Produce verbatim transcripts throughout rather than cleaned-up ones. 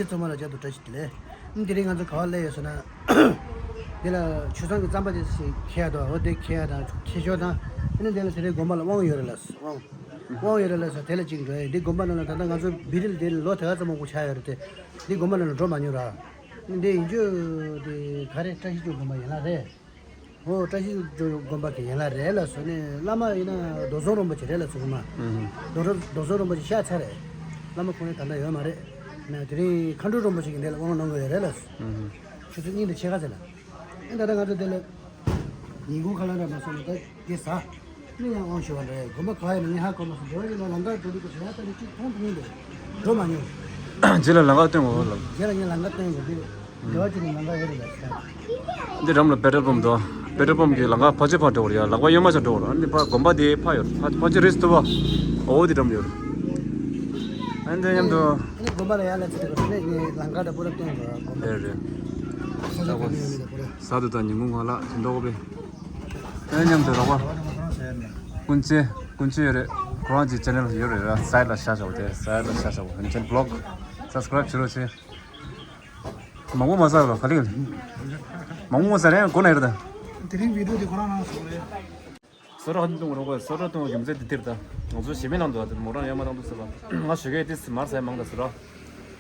ཚང་མ་ལ་བསྐྱར་དུ་བཀྲ་ཤིས་བདེ་ལེགས། ཨ་ནི་དེ་རིང་ང་ཚོ་ག་པར་སླེབས་ཡོད་ཟེར་ན། འདི་ལ་ཆུ་སྲང་གི་རྩམ་པ་དེ་ཞིག་ཁྱེར་ཡ་དང་འོ་དེ་ཁྱེར་ཡ་དང་ཁྱེར་ཤོག་དང་། ཨ་ནི་དེ་ལ་དེ་རིང་དགོན་པ་ལ་དབང་ཡོད་རེད་ལགས། དབང་། དབང་ཡོད་རེད་ལགས་ཟེར་དེ་ལ་གཅིག་འགྲོ་ཡ། འདི་དགོན་པ་ནང་ལ་ད་ལྟ་ང་ཚོ་བི་རི་ལ་དེ་ལོ་དེ་ག་ཙམ་མང་པོ་ཆགས་ཡོད་རེད་དེ། འདི་དགོན་པ་ནང་ལ་འགྲོ་མ་མྱོང་ར། འདི་ཡིན་རྒྱུ་དེ་ག་རེ་བཀྲ་ཤིས་ལྕགས་དགོན་པ་ཡན་ལག་རེད། ཨོ་བཀྲ་ཤིས་ལྕགས་དགོན་པ་གི་ཡན་ལག་རེད་ལགས་སོ། ནས་བླ་མ་ཡིན་ན་རྡོ་ཟམ་རིན་པོ་ཆེ་རེད་ལགས་སོ་ཁོང་མ། ཨུ་ཧུ། རྡོ་ར་རྡོ་ཟམ་རིན་པོ་ཆེ་གཤེགས་ཚར་རེད། བླ་མ་ཁོང་རེ་ད་ལྟ་ཡོད་མ་རེད། ནས་དེ་རིང་མཁའ་འགྲོ་རིན་པོ་ཆེ་གི་འདི་ལ་དབང་གནང་གི་ཡོད་རེད་ལགས་སོ། ཨུ་ཧུ། ཆུ་ཚོད་གཉིས་དང་ཕྱེད་ཀ་ཙམ་ལ། ཨེ་ད་ལྟ་ང་ཚོ་འདི་ལ་ཉིན་གུང་ཁ་ལག་འདྲ་མ་སོང་ན་ད་དེ་ཟ། ནི་ཡང་དབང་ཞུ་བ་རེད། དགོན་པ་ག་ཡིན་ན་ངས་ཧ་གོ་མ་སོང་། དེ་བ་ཡིན་ན་ལམ་ཁ་འགྲོ་དུས་ཀྱི་བྱ་བ་ལྟ་ནི་གཅིག་མཐོང་མཐོང་འདུག་འགྲོ་མ་མྱོང་། རྗེས་ལ་ལམ་ཁ་སྟོན་དགོས་ལབ། རྗེས་ལ་ངས་ལམ་ཁ་སྟོན་དགོས་དུས། དེ་བ་གཅིག་ནི་ལམ་ཁ་ཡོད་རེད་ལབ་ཤག་འདི་འགྲམ་ལ་པེ་ཏྲོལ་པམ་འདུག་པེ་ཏྲོལ་པམ་གྱི་ལམ་ཁ་ཕལ་ཆེར་ཕར་འགྲོ་བ་རེད་ཡ། ལག་པ་གཡོན་མ་ཆ་འགྲོ་བ་རེད། ཨ་ནི་ཕར་དགོན་པ་དེ་ཕར་ཡོད་རེད། ཕར་ཕལ་ཆེར་རེས་ཐུབ་པ། འོ་དེ་འགྲམ་ཡོད་རེད། ཨ་ནི་དེ་མཉམ་དུ། ཨ་ནི་དགོན་པ་ལ་ཡར་ལ་ཚུད་དགོས་རེད། ངས་ལམ་ཁ་དང་པོ་ར་སྟོན་དགོས་རེད། དགོན་པ་རེད་རེད། ས་ཆ་ག་ནས་ཡོད་མེད་དང་པོ་ར། ས་དུ་དང་ཉིན་གུང་གང་ལ་དེ་འདྲ་གོ་པས། ཨ་ནི་མཉམ་དུ་རོགས་པ། སྐུ་མཆེད་སྐུ་མཆེད་ཡོད་རེད། ཁོ་རང་གི་ཆེ་ནལ་ཡོད་རེད་ར། སའེ་ཌི་ལ་ཤར་བཞག་པ་དེ། སའེ་ཌི་ལ་ཤར་བཞག་པ་ཧན་ཆེན་བི་ལོག་སབ་སི་ཀ་རའིབ་བྱེད་རོགས་བྱེད། མང་པོ་མ་ཟ་རོགས་ག་ལེ་ག་ལེ། མང་པོ་མ་ཟ་རེད་གོ་ན་ཡོད་རེད་ད། དེ་རིང་བི་ཌིའོ་དེ་ཁོ་རང་རང་བཟོ་རེད། བཟོ་གྲྭ་ཧ་ཅང་གཏོང་རོགས་གོ། བཟོ་གྲྭ་གཏོང་རྒྱུ་མཚན་དེ་དེར་ད། ང་ཚོ་ཞེ་མེད་ནང་དུ་ཨ་དེ་མོ་རང་ཡར་མར་བཏང་འདུག་ཟེར་བ། ང་ཞོགས་ཀས་དེ་མར་ཟ་ཡ་མང་ད་ཟེར་ར།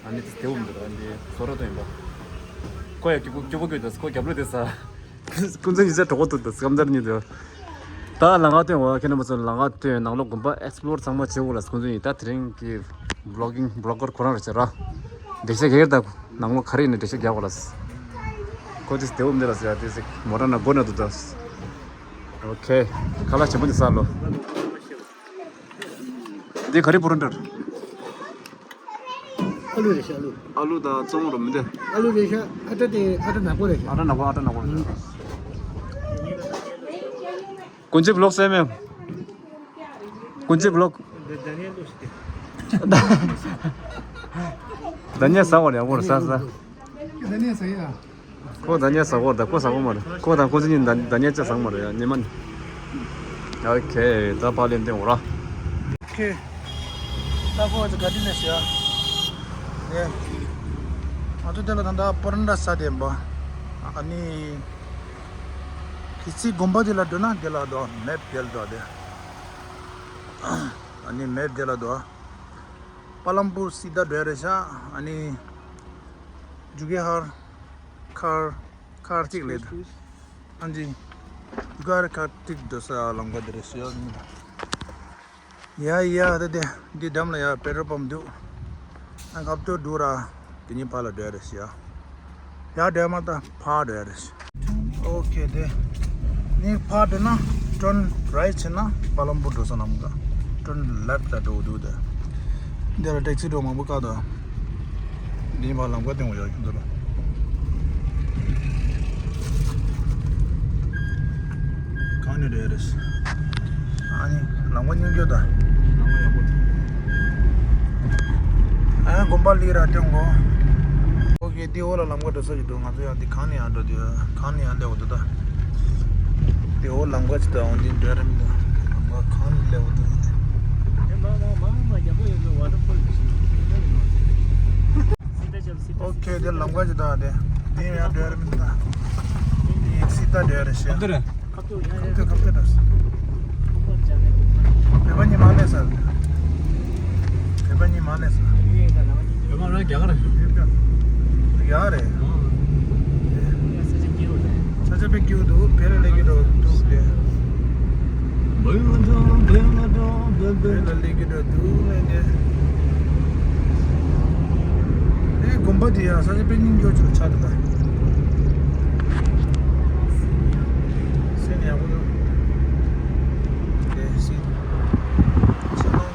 ཨ་ནི་དེ་དེའུ་མི་འདུག་ད་འདི་བཟོ་གྲྭ་གཏོང་ཡིན་པ། ཁོ་ཡ་སྐྱོ་པོ་སྐྱོ་པོ་སྐྱོ་ད་ཟེར། ཁོ་རྒྱབ་ལོགས་དེ་ཟ། ཀུན་མཚོན་ཡིན་ཟེར་གྲོགས་པོ་འདུག་ད་སྐམ་དར་གཉིས་དེ། ད་ལམ་ཁ་སྟོན་འོ་ཁྱེད་རྣམ་པ་ཚོ་ལམ་ཁ་སྟོན། ནང་ལོགས་དགོན་པ་ཨེག་སི་པི་ལོར་ཚང་མ་བྱེད་འོ་ལ་ཀུན་མཚོན་ཡིན། ད་དེ་རིང་གི་བི་ལོག་གིང་བི་ལོག་གར་ཁོ་རང་རེད་ཟེར་ར། འགྲེལ་བཤད་རྒྱག་ཡོད་ད། ནང་ལོགས་ག་རེ་ཡིན་ན་འགྲེལ་བཤད་རྒྱག་དགོས་ལ། ཁོ་དེ་དེའུ་མི་འདུག་ཟེར་ཡ་དེ་ཟིག་མོ་ཊ་ནང་སྒོ་ན་འདུག་ད། ཨོ་ཁེ། ཁ་ལག་ཆེན་པོ་ཅིག་ཟ་ལོ། འདི་ག་རེ་བུ་རུ་འདྲ། ཨ་ལུ་རེད་ཤག་ཨ་ལུ། ཨ་ལུ་དང་བཙོང་རོ་མི་འདུག་ཨ་ལུ་རེད་ཤག་ཨ་ཏྲ་དེ་ཨ་ཏྲ་ནག་པོ་རེད་ཤག་ཨ་ཏྲ་ནག་པོ་ཨ་ཏྲ་ནག་པོ་རེད། ཀུན་མཁྱེན་བི་ལོག་ཟེར་མེད། ཀུན་མཁྱེན་བི་ལོག་ད་ཉལ་ཟ་བར་ཡག་པོ་རེད་ཟ་ཟ། ད་ཉལ་ཟ་ཡ། ཁོ་ད་ཉལ་ཟ་གོ་ད་ཁོ་ཟ་གོ་མ་རེད། ཁོ་དང་ཁོ་ཚོ་གཉིས་ད་ད་ཉལ་ཅི་ཟ་གོ་མ་རེད་ཡ་ཉི་མ་ནི། ཨོ་ཁེ། ད་ཕར་ལེན་ཏེ་འོ་ར། ཨོ་ཁེ། ད་ཁོ་ཚོ་ག་དུས་ནས་ཟེར་ཡ། ཨེ། ང་ཚོ་དེ་ལ་ད་ད་པོ་རན་ད་ས་དེ་འབའ། ཨ་ནི། གི་ཚི་དགོན་པ་དེ་ལ་འགྲོ་ན་དེ་ལ་འགྲོ་མེབ་དེ་ལ་འགྲོ་དེ། ཨ་ནི་མེབ་དེ་ལ་འགྲོ། པ་ལམ་པུར་སི་ད་འགྲོ་ཡ་རེད་ཤག་ཨ་ནི། ཇུ་གེ་ཧར། ཁར། ཁར་ཅིག་ལེད། ཨན་ཇི། ཇུ་གེ་ཧར་ཁར་ཅིག་འགྲོ་ས་ལམ་ཁ་དེ་རེད་ཤག་ཡ་ཡ་དེ་དེ་འདི་འགྲམ་ལ་ཡ་པེ་ཊོལ་པམ་འདུག་ཨ་ཁབ་ཏོ་འགྲོ་ར། དེ་གཉིས་ཕར་ལ་འགྲོ་ཡ་རེད་ཤག་ཡ་འགྲོ་ཡ་མ་ད་ཕར་འགྲོ་ཡ་རེད་ཤག་ཨོ་ཁེ། དེ་ནི་ཕར་འགྲོ་ན་ཊརན་རའིཊ་བྱས་ན་པ་ལམ་པུར་འགྲོ་ས་ལམ་ཁ། ཊརན་ལེབཊ་ལ་འགྲོ་འདུག་དེ། འདི་ལ་ཊེག་སི་འགྲོ་མང་པོ་བཀག་འདུག་འདི་ཕར་ལམ་ཁ་སྟོན་དགོས་ཡ་ཁྱོད་ཚོ་ལ། གང་ནས་འགྲོ་ཡ་རེད། ཨ་ནི་ལམ་ཁ་སྙིང་རྗེ་ད། ཨ་དགོན་པ་ལི་ར་སྟོན་གོ། ཨོ་ཁེ། འདི་འོག་ལ་ལམ་ཁ་འགྲོ་ས་ཞིག་འདུག་ང་ཚོ་ཡང་འདི་གང་ནས་ཡང་འགྲོ་འདི་གང་ནས་ཡང་སླེབས་འོ་འདུག་ད། འདི་འོག་ལམ་ཁ་ཅིག་ད་འོང་འདི་འགྲོ་ར་མི་འདུག་ལམ་ཁ་གང་ནས་སླེབས་འོ་འདུག་ཨོ་ཁེ། འདི་ལམ་ཁ་ཅིག་ད་དེ། འདི་ཡང་འགྲོ་ར་མི་འདུག་ད། འདི་སི་ཏ་འགྲོ་ར་ཤག་ཁབ་ཏུ་རེད། ཁབ་ཏུ་ཁབ་ཏུ་འགྲོ། བོད་པ་གཉིས་མ་ལས་ས། བོད་པ་གཉིས་མ་ལས་ས། བོད་པ་རང་རྒྱ་གར་རེད། རྒྱ་གར་རེད། ས་ཆ་དཔེ་སྐྱིད་པོ་འདུག་བོད་ལ་སླེབས་ཀྱི་འགྲོ་འདུག་སྟེ། བོད་ལ་འགྲོ་བོད་ལ་འགྲོ་བོད་བོད་ལ་སླེབས་ཀྱི་འགྲོ་འདུག་ལས་ཏེ། ཨེ་དགོན་པ་དེ་ཡང་ས་ཆ་དཔེ་སྙིང་རྗེ་ཅིག་ཆགས་འདུག་ད། སེམས་ཡག་པོ་འདུག་དེ་སྲིད། ཕྱི་ནང་།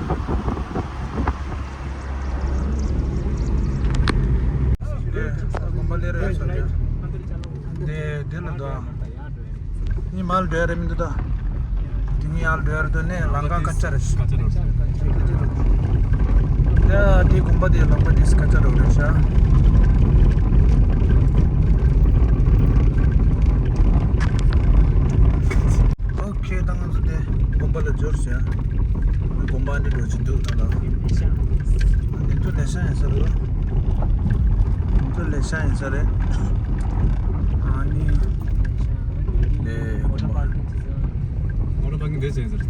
དེ་དགོན་པ་ལས་རེད་ས་དེ། དེ་དེ་ལ་འདུག་ཨ། གཉིས་མ་ལ་འགྲོ་ཡ་རེད་མི་འདུག་ད། དེ་གཉིས་ཡར་འགྲོ་ཡ་རེད་འདུག་ནས་ལམ་ཁ་ཀ་ཅ་རེད། ཀ་ཅ་རེད། ད་དེ་དགོན་པ་དེ་ལམ་ཁ་དེ་ཀ་ཅ་རེད་རེད་ཤག་ཨོ་ཁེ། ད་ང་ཚོ་དེ་དགོན་པ་ལ་འབྱོར་ཤག་དགོན་པ་འདི་འགྲོ་ཆེད་འདུག་ད་ལ། འདི་ཚོ་ལས་ཤག་ཡིན་ས་རེད། ཚོ་ལས་ཤ་ཡིན་ས་རེད། ཨ་ནི། ལས་མོ་ཊ་པར་ཀིང་བྱེད་ས། མོ་ཊ་པར་ཀིང་དེ་ཟེར་ཟེར།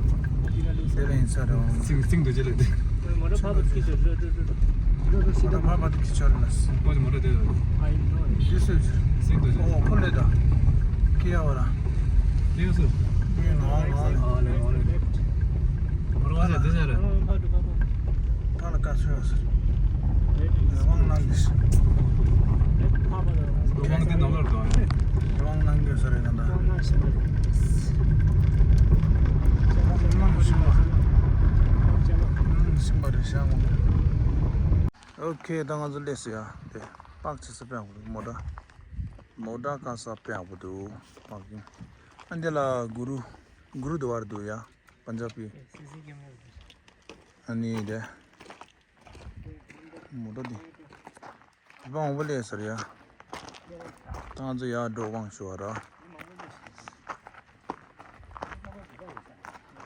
དེ་ལ་ཡིན་ས་རེད། སིང་སིང་དུ་བྱེད་ལ་དེ། མོ་ཊ་པར་ཀིང་བྱེད་ས། མོ་ཊ་པར་ཀིང་བྱེད་ས་ལ། ཁོ་ཅི་མོ་ཊ་དེ་ལ། དེ་སུ་རེད། སིང་དུ་བྱེད། ཨོ་ཁོ་ལས་ད། ཀི་ཡ་བ་ར། ཀི་ཡ་སུ། ཀི་ཡ་ང་ང་ང་། མོ་ཊ་པར་ཀིང་དེ་ཟེར་རེད། ད་ལ་ཀ་ཚོད་ཡོད་ཟེར། རེ་དབང་གནང་གི་ཟེར། རེ་དབང་དེ་ནང་ལོགས་དང་། རེ་དབང་གནང་གི་ཟེར་རེད་ད། རེ་དབང་གནང་བཞིན་པ། རེ་དབང་གནང་བཞིན་པ། གནང་བཞིན་པ་རེད་ཤག་ཨོ་ཁེ། ད་ང་ཚོ་སླེབས་སོང་ཡ། དེ་པག་ཆེ་ས་དཔེ་ཡག་པོ་འདུག་མོ་ཊ། མོ་ཊ་ཀ་ས་དཔེ་ཡག་པོ་འདུག་པག་ཡིན། ཨ་འདི་ལ་གུ་རུ། གུ་རུ་དུ་ཝར་འདུག་ཡ། པན་ཇ་པི། ཨ་ནི་དེ། མོ་ཊ་འདི། བང་བུ་ལས་ཟེར་ཡ། ཏང་ཙི་ཡ་འགྲོ་དབང་ཞུ་བ་ར།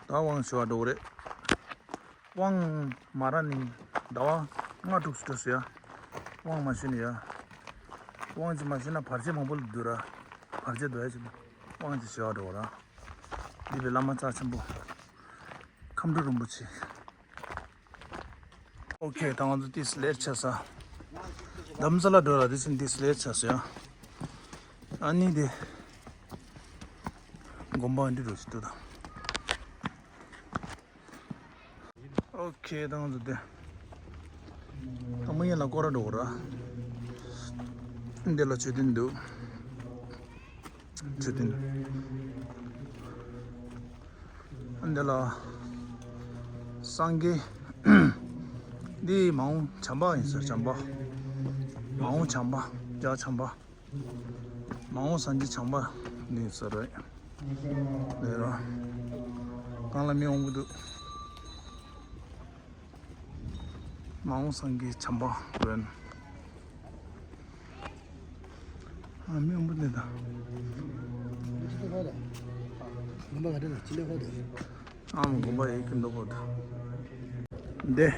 ད་དབང་ཞུ་བ་འགྲོ་གི་རེད། དབང་མ་ར་ནི་ཟླ་བ་ལྔ་དྲུག་ཙམ་འགྲོ་སོང་ཡ། དབང་མ་ཞུ་ནི་ཡ། དབང་ཅིག་མ་ཞུ་ན་བར་ཆད་མང་པོ་ལ་འདུག་ར། བར་ཆད་འདུག་ཡ་ཅིག་དབང་ཅིག་ཞུ་བ་འགྲོ་ར། འདི་པའི་བླ་མ་རྩ་ཆེན་པོ། ཁམས་སྤྲུལ་རིན་པོ་ཆེ། ཨོ་ཁེ། ད་ང་ཚོ་ཏིས་ལེར་ཆ་ས། དྷ་རམ་ས་ལ་འགྲོ་ལ་དེ་ཕྱིན་ཏིས་ལེར་ཆ་ས་ཡ། ཨ་ནི་དེ། དགོན་པ་འདི་རུ་ཞིག་ཏུ་དང་། ཨོ་ཁེ། ད་ང་ཚོ་དེ། ད་མི་ཡན་ལ་སྐོར་ར་འགྲོ་གི་ར། འདི་ལ་མཆོད་རྟེན་འདུག་མཆོད་རྟེན། འདི་ལ་སངས་རྒྱས། འདི་མ་འོངས་བྱམས་པ་ཡིན་ཟེར། བྱམས་པ། མ་འོངས་བྱམས་པ། རྒྱ་བྱམས་པ། མ་འོངས་སངས་རྒྱས་བྱམས་པ་ཡིན་ཟེར་རེད། ལས་ར། གང་ལ་མི་འོང་གི་འདུག་མ་འོངས་སངས་རྒྱས་བྱམས་པ་རེད། ཨ་མི་འོང་པོ་འདི་དང་། ཨ་མ་དགོན་པ་ཡིག་གི་འདུག་གོ། འདི།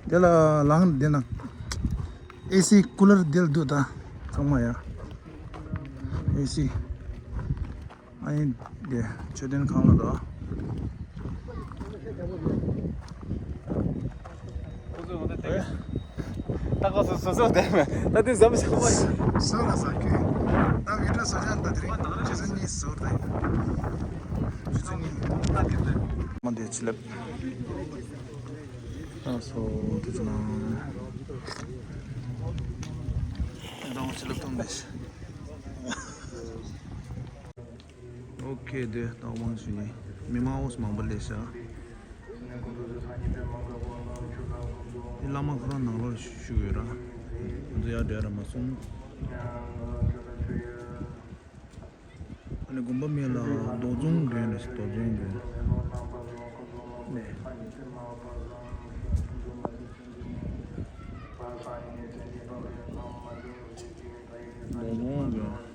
འདི་ལ་ལངས་འདི་ན། ཨེ་སི་ཀུ་ལར་འདི་ལ་འདུག་ད། ཚང་མ་ཡ། ཨེ་སི། ཨ་ཡིན་དེ་མཆོད་རྟེན་ཁང་ལ་འགྲོ། ཨེ། ད་ག་སོ་སོ་སོ་དེ་མེད་ད་དེ་ཟམ་ཟམ་པ་ཡིན། སོ་ལ་ཟ་ཁྱོད། ད་མི་འགྲོ་སོ་ཅན་ད་དེ་རིང་ཁྱེད་ཚོ་གཉིས་ཟོར་ད་ཡིན། ཁྱེད་ཚོ་གཉིས་ད་དེ་དེ། མ་དེ་ཆི་ལེབ། ད་སོ་དེ་ཚོ་ན། ད་ང་ཆི་ལེབ་ཐོང་མེད། ཨོ་ཁེ། དེ་ལྟ་དབང་ཞུ་ནི་མི་མང་འོ་མང་པོ་ལས་ཤག་དེ་བླ་མ་ཁོ་རང་ནང་ལོགས་བཞུགས་ཡོད་ར། ང་ཚོ་ཡར་བསྡད་ར་མ་སོང་། ཨ་ནི་དགོན་པ་མེད་ལ་རྡོ་རྫོང་དགོན་རེད། རྡོ་རྫོང་དགོན་ནས། རྡོ་རྫོང་དགོན།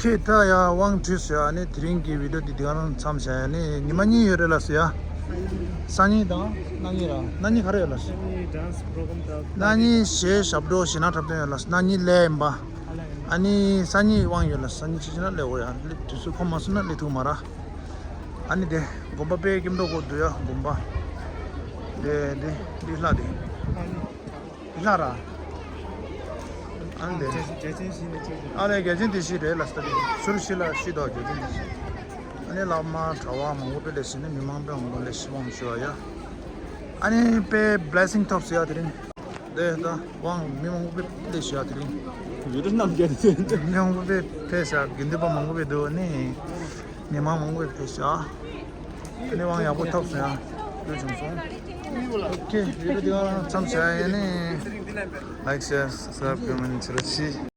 ཁྱེད་ད་ཡ་དབང་བྲིས་ཡ་ནི་དེ་རིང་གི་བི་ཌིའོ་འདི་དེ་ག་རང་མཚམས་བཞག་ཡ་ནི་ཉི་མ་གཉིས་ཡོད་རེད་ལགས་སོ་ཡ། སང་ཉིན་དང་གནངས་ཉིན་ར་གནངས་ཉིན་ག་རེ་ཡོད་ལགས་སོ། གནངས་ཉིན་གཞས་ཞབས་བྲོ་གཞས་སྣ་འཁྲབ་སྟོན་ཡོད་ལགས་སོ། གནངས་ཉིན་ལས་ཡིན་པ། ཨ་ནི་སང་ཉིན་དབང་ཡོད་ལགས་སོ། སང་ཉིན་ཕྱི་ཕྱི་ན་ལས་འོ་ཡ་ལས་དུས་ཚོད་ཁོམ་མ་སོང་ན་ལས་ཐུག་མ་ར། ཨ་ནི་དེ་དགོན་པ་དཔེ་སྐྱིད་མདོག་ཁ་པོ་འདུག་ཡ་དགོན་པ། དེ་དེ་འདི་ལྷ་དེ། ལྷ་ར། ཨ་ནི་དེ། ཨ་ལས་རྒྱལ་ཆེན་དེ་ཞིག་རེད་ལ་ས་དེ་ཟུར་ཞིག་ལ་ཤི་དོ་རྒྱལ་ཆེན་དེ་ཞིག་ཨ་ནི་བླ་མ་གྲྭ་པ་མང་པོ་དཔེ་ལས་ཤི་ནི་མི་མང་པོ་མང་པོ་ལས་ཤི་བང་ཞུ་བ་ཡ། ཨ་ནི་དཔེ་བི་ལེ་སིང་ཐོབ་ཟེར་ཡ་དེ་རིང་། དེ་ད་དབང་མི་མང་པོ་དཔེ་ལས་ཤི་ཡ་དེ་རིང་། ཡུལ་གྲུ་རྣམས་རྒྱལ་དེ། མི་མང་པོ་དཔེ་ཕེབས་ཤག་དགེ་འདུན་པ་མང་པོ་དཔེ་འདུག་ནི། མི་མང་མང་པོ་དཔེ་ཕེབས་ཤག་ཨ་ནི་དབང་ཡག་པོ་ཐོབ་སོང་ཡ། ལོས་བྱུང་སོང་། ཨོ་ཁེ། བི་ཌིའོ་འདི་ག་མཚམས་བཞག་ཡ་ནི། ལའིཀ་ཤེར་སབ་སི་ཀ་རའིབ་ཀོ་མེན་ཊི་བྱེད་རོགས་གྱིས།